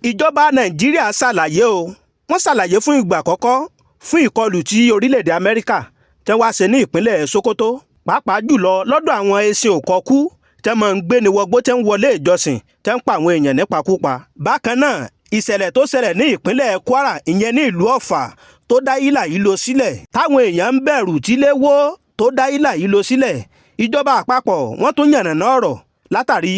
Ìjọba Nàìjíríà ṣàlàyé o. Wọ́n ṣàlàyé fún ìgbà àkọ́kọ́ fún ìkọlù tí orílẹ̀-èdè Amẹ́ríkà tẹ́ wá ṣe ní ìpínlẹ̀ Sokoto, pàápàá jùlọ lọ́dọ̀ àwọn ẹṣin òkọ́kú tẹ́ máa ń gbéni wọgbó, tẹ́ ń wọlé ìjọsìn, tẹ́ ń pa àwọn èèyàn nípakúpa. Bákan náà, ìṣẹ̀lẹ̀ tó ṣẹlẹ̀ ní ìpínlẹ̀ Kwara, ìyẹn ní ìlú Ọ̀fà, tó dá hílà yìí lọ sílẹ̀, táwọn èèyàn ń bẹ̀rù tílé wó, tó dá hílà yìí lọ sílẹ̀, ìjọba àpapọ̀ wọ́n tún yànnàná ọ̀rọ̀ látàrí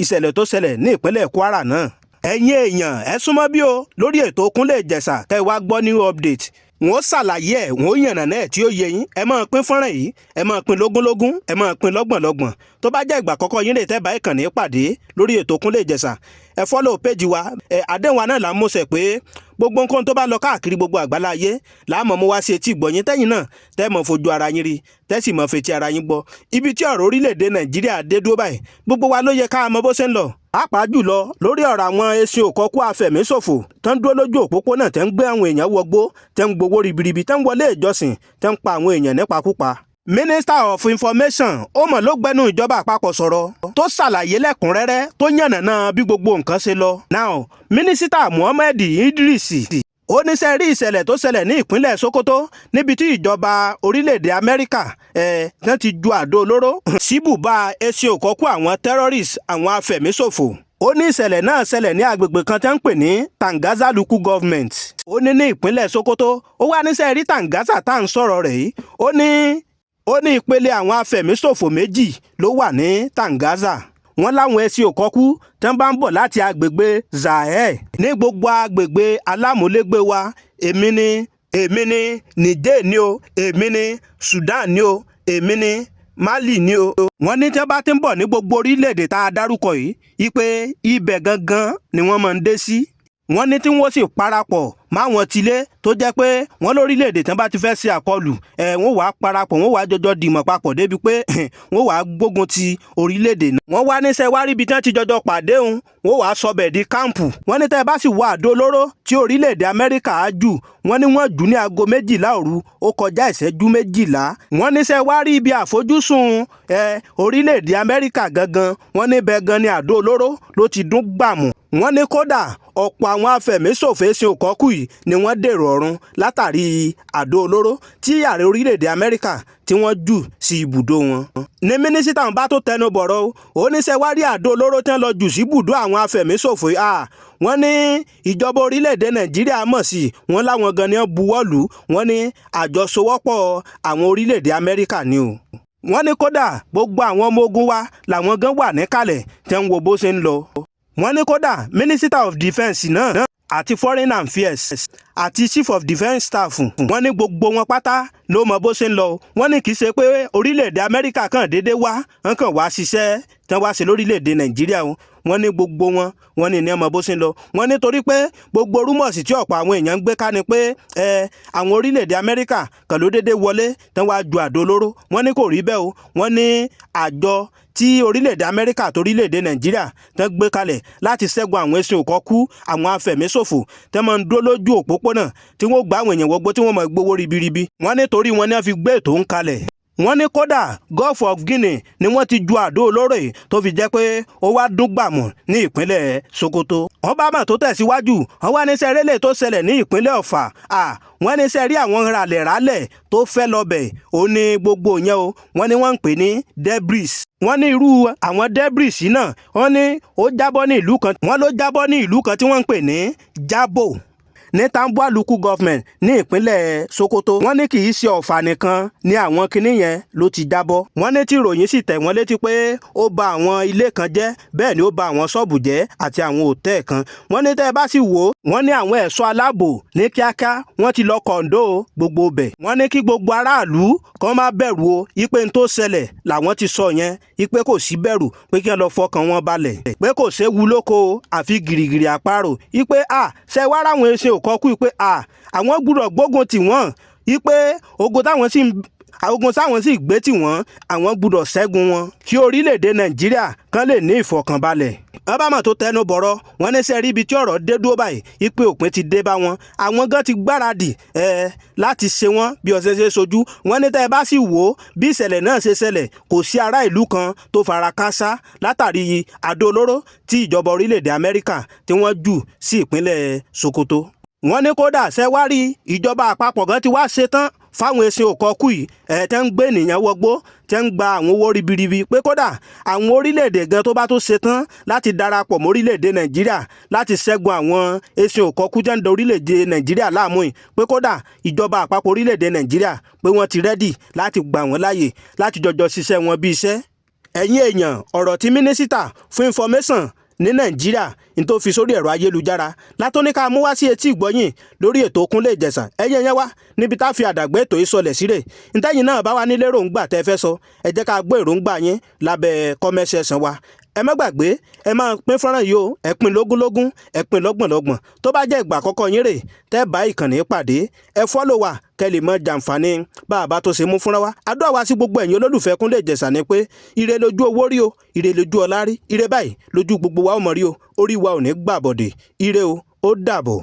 ìṣẹ̀lẹ̀ tó ṣẹlẹ̀ ní ìpínlẹ̀ Kwara náà. Ẹ̀yin èèyàn, ẹ súnmọ́ bí o lórí ètò Kúnlé Ìjẹ̀ṣà kẹ́ ẹ wá gbọ́ new update. Wọ́n ṣàlàyé ẹ̀, wọ́n yànnàná ẹ̀ tí ó yé yín. Ẹ máa pín fọ́nrán yìí, ẹ máa pín lógúnlógún, ẹ máa pín lọ́gbọ̀nlọ́gbọ̀n. Tó bá jẹ́ ìgbà àkọ́kọ́ yín lè tẹ́ bá ìkànnì pàdé lórí ètò Kúnlé Ìjẹ̀ṣà, ẹ follow page wa. Ẹ àdéhùn wa náà là ń múṣẹ pé gbogbo nǹkan tó bá lọ káàkiri gbogbo àgbálá ayé láàmú mú wá sí etí ìgbọ̀nyín, tẹ́yìn náà tẹ́ mọ̀ fojú ara yín rí, tẹ́ sì mọ̀ fetí ara yín gbọ́. Ibi tí ọ̀rọ̀ orílẹ̀-èdè Nàìjíríà dé dúró báyìí, gbogbo wa ló yẹ ká mọ bó ṣe ń lọ, pàápàá jùlọ lórí ọ̀rọ̀ àwọn ẹṣin òkọ́kú afẹ̀míṣòfò tó ń dúró lójú òpópónà, tẹ́ ń gbé àwọn èèyàn wọgbó, tẹ́ ń gbowó ribiribi, tẹ́ ń wọlé ìjọsìn, tẹ́ ń pa àwọn èèyàn nípakúpa. Minister of Information, ó mọ̀ ló gbẹnu ìjọba àpapọ̀ sọ̀rọ̀, tó ṣàlàyé lẹ́kùnrẹ́rẹ́, tó yànnàná bí gbogbo nǹkan ṣe lọ. Now, Mínísítà Muhammed Idris, ó ní sẹ́ rí ìṣẹ̀lẹ̀ tó ṣẹlẹ̀ ní ìpínlẹ̀ Sokoto, níbi tí ìjọba orílẹ̀-èdè Amẹ́ríkà ẹ̀ tán ti ju àdó olóró síbùbá ẹṣin òkọ́kú àwọn terrorists, àwọn afẹ̀míṣòfò. Ó ní ìṣẹ̀lẹ̀ náà ṣẹlẹ̀ ní agbègbè kan tẹ́ ń pè ní Tangaza Local Government, ó ní ní ìpínlẹ̀ Sokoto. Ó wá níṣẹ́ rí Tangaza tá à ń sọ̀rọ̀ rẹ̀ yìí, ó ní ìpele àwọn afẹ̀míṣòfò méjì ló wà ní Tangaza. Wọ́n láwọn ẹṣin òkọ́kú tẹ́ ń bá ń bọ̀ láti agbègbè Sahel, ní gbogbo agbègbè alámúlégbé wa, èmi ní, èmi ní Niger ní o, èmi ní Sudan ní o, èmi ní Mali ní o. Wọ́n ní tí wọ́n bá ti ń bọ̀ ní gbogbo orílẹ̀-èdè tá a dárúkọ yìí, ipe ibẹ̀ gangan ni wọ́n máa ń dé sí. Wọ́n ní tí wọ́n sì parapọ̀ máwọn tilé tó jẹ́ pé wọ́n lórílẹ̀‐èdè tí wọ́n bá ti fẹ́ ṣe àkọlù ẹ̀, wọ́n wàá parapọ̀, wọ́n wàá jọjọ dìmọ̀ papọ̀ débi pé wọ́n wàá gbógun ti orílẹ̀‐èdè náà. Wọ́n wá níṣẹ́ wá ríbi tí wọ́n ti jọjọ pàdé òun, wọ́n wàá sọbẹ̀ di camp. Wọ́n ní tẹ́ ẹ bá sì wọ àdó olóró tí orílẹ̀‐èdè Amẹ́ríkà á jù, wọ́n ní wọ́n jù ní aago 12 òru ó kọjá ìṣẹ́jú 12. Wọ́n níṣẹ́ wá rí ibi àfojúsùn ẹ orílẹ̀‐èdè Amẹ́ríkà gangan, wọ́n ní bẹ́ẹ̀ gan ni àdó olóró ló ti dún gbàmù. Wọ́n ní kódà ọ̀pọ̀ àwọn afẹ̀míṣòfò ẹ̀sìn òkọ́kù yìí ni wọ́n dèrò ọ̀run látàrí àdó olóró tí ààrẹ orílẹ̀-èdè Amẹ́ríkà tí wọ́n jù sí ibùdó wọn. Ní mínísítà bá tó tẹnu bọ̀rọ̀, ó níṣẹ́ wá rí àdó olóró tí wọ́n lọ jù sí ibùdó àwọn afẹ̀míṣòfò yìí, wọ́n ní ìjọba orílẹ̀-èdè Nàìjíríà mọ̀ sí. Wọ́n láwọn gan ni wọ́n buwọ́ lù. Wọ́n ní àjọṣọwọ́pọ̀ àwọn orílẹ̀-èdè Amẹ́ríkà ni o. Wọ́n ní kódà gbogbo àwọn ọmọ ogun wa làwọn gan wà níkàlẹ̀ tẹ́ ń wo bó ṣe ń lọ. Wọ́n ní kódà Minister of Defence náà àti Foreign Affairs àti Chief of Defence Staff, wọ́n ní gbogbo wọn pátá ló mọ bó ṣe ń lọ. Wọ́n ní kì í ṣe pé orílẹ̀-èdè Amẹ́ríkà kàn déédéé wá, wọ́n kàn wá ṣiṣẹ́ tí wọ́n wá ṣe lórílẹ̀-èdè Nàìjíríà o. Wọ́n ní gbogbo wọn, wọ́n ní ní ọmọ bó ṣe ń lọ. Wọ́n ní torí pé gbogbo rumours tí ọ̀pọ̀ àwọn èèyàn ń gbé ká ni pé ẹ àwọn orílẹ̀-èdè Amẹ́ríkà kàn ló déédéé wọlé tí wọ́n wá ju àdó olóró. Wọ́n ní kò rí bẹ́ẹ̀ o. Wọ́n ní àjọ tí orílẹ̀-èdè Amẹ́ríkà àti orílẹ̀-èdè Nàìjíríà tán gbé kalẹ̀ láti ṣẹ́gun àwọn ẹṣin òkọ́kú, àwọn afẹ̀míṣòfò tẹ́ máa ń dúró lójú òpópónà, tí wọ́n gbá àwọn èèyàn wọgbó, tí wọ́n máa gbowó ribiribi, wọ́n ní torí wọn ní wọ́n fi gbé ètò ń kalẹ̀. Wọ́n ní kódà Gulf of Guinea ni wọ́n ti ju àdó olóró yìí tó fi jẹ́ pé ó wá dún gbàmù ní ìpínlẹ̀ Sokoto. Wọ́n bá mọ̀ tó tẹ̀síwájú, wọ́n wá ní sẹ́rẹ́lẹ̀ tó ṣẹlẹ̀ ní ìpínlẹ̀ Ọ̀fà. Wọ́n ní sẹ́rí àwọn ralẹ̀ralẹ̀ tó fẹ́ lọ́bẹ̀, ó ní gbogbo yẹn o, wọ́n ní wọ́n ń pè ní debris. Wọ́n ní irú àwọn debris náà, wọ́n ní ó jábọ́ ní ìlú kan, wọ́n ló jábọ́ ní ìlú kan tí wọ́n ń pè ní Jabo ní Tambuwal Local Government ní ìpínlẹ̀ Sokoto. Wọ́n ní kì í ṣe Ọ̀fà nìkan ní àwọn kinní yẹn ló ti jábọ́. Wọ́n ní tí ìròyìn sì tẹ̀ wọ́n létí pé ó ba àwọn ilé kan jẹ́, bẹ́ẹ̀ ni ó ba àwọn ṣọ́ọ̀bù jẹ́ àti àwọn hòtẹ́ẹ̀ kan. Wọ́n ní tẹ́ ẹ bá sì wò ó, wọ́n ní àwọn ẹ̀ṣọ́ aláàbò ní kíákíá wọ́n ti lọ cordon gbogbo bẹ̀. Wọ́n ní kí gbogbo aráàlú kàn má bẹ̀rù o, ipe n tó ṣẹlẹ̀ làwọn ti sọ yẹn, ipe kò sí bẹ̀rù, pé kí wọ́n lọ fọkàn wọn balẹ̀, pé kò séwu lóko àfi gìrìgìrì àparò, ipe a ṣe wá ráwọn ẹṣin òkọ́kú, ipe a àwọn gbúdọ̀ gbógun tì wọ́n, ipe ogun táwọn sì gbé tì wọ́n, àwọn gbúdọ̀ ṣẹ́gun wọn kí orílẹ̀-èdè Nàìjíríà kan lè ní ìfọ̀kànbalẹ̀. Wọ́n bá mọ̀ tó tẹnu bọ̀rọ̀ wọ́n ní sẹ́rí ibi tí ọ̀rọ̀ dé dúró báyìí, ipe òpin ti dé bá wọn. Àwọn gan ti gbáradì láti ṣe wọ́n bí ọ̀sẹ̀ ṣe sojú. Wọ́n ní tẹ́ ẹ bá sì wò ó, bí ìṣẹ̀lẹ̀ náà ṣe ṣẹlẹ̀, kò sí ará ìlú kan tó fara kááṣá látàrí àdó olóró tí ìjọba orílẹ̀-èdè Amẹ́ríkà tí wọ́n jù sí ìpínlẹ̀ Sokoto. Wọ́n ní kódà ṣẹ́wárí, ìjọba àpapọ̀ gan ti wá ṣetán fáwọn ẹṣin òkọkù yìí tẹ́ ń gbé ènìyàn wọgbó, tẹ́ ń gba àwọn owó ribiribi, pé kódà àwọn orílẹ̀-èdè gan tó bá tó ṣetán láti darapọ̀ mọ́ orílẹ̀-èdè Nàìjíríà láti ṣẹ́gun àwọn ẹṣin òkọkù tẹ́ ń da orílẹ̀-èdè Nàìjíríà láàmú yìí, pé kódà ìjọba àpapọ̀ orílẹ̀-èdè Nàìjíríà, pé wọ́n ti ready láti gbà wọ́n láàyè láti jọjọ ṣiṣẹ́ wọn bí iṣẹ́. Ẹ̀yin èèyàn, ọ̀rọ̀ tí mínísítà fún information ní Nàìjíríà ní tó fi sórí ẹ̀rọ ayélujára látọ́ní ká mú wá sí etí ìgbọ́yìn lórí ètò Kúnlé Ìjẹ̀ṣà. Ẹ̀yẹ́ yẹn wá níbi tá a fi àdàgbé ètò yìí sọlẹ̀ sílẹ̀. Ntẹ́yìn náà bá wà nílé èròǹgbà tẹ́ fẹ́ sọ, ẹ jẹ́ ká gbọ́ èròǹgbà yín lábẹ́ comment section wa. Ẹ má gbàgbé, ẹ máa pín fọ́nrán yìí o. Ẹ pín lógúnlógún, ẹ pín lọ́gbọ̀nlọ́gbọ̀n. Tó bá jẹ́ ìgbà àkọ́kọ́ yín rè tẹ́ bá ìkànnì pàdé, ẹ follow wa kẹ́ lè mọ jàǹfààní bá a bá tó ṣe mú fúnra wa. Àdúrà wa sí gbogbo ẹ̀yin olólùfẹ́ Kúnlé Ìjẹ̀ṣà ni pé ire lójú owó rí o, ire lójú ọlá rí, ire báyìí lójú gbogbo wa ó mọ̀ rí o. Orí wa ò ní gbàbọ̀dè. Ire o, ó dàbọ̀.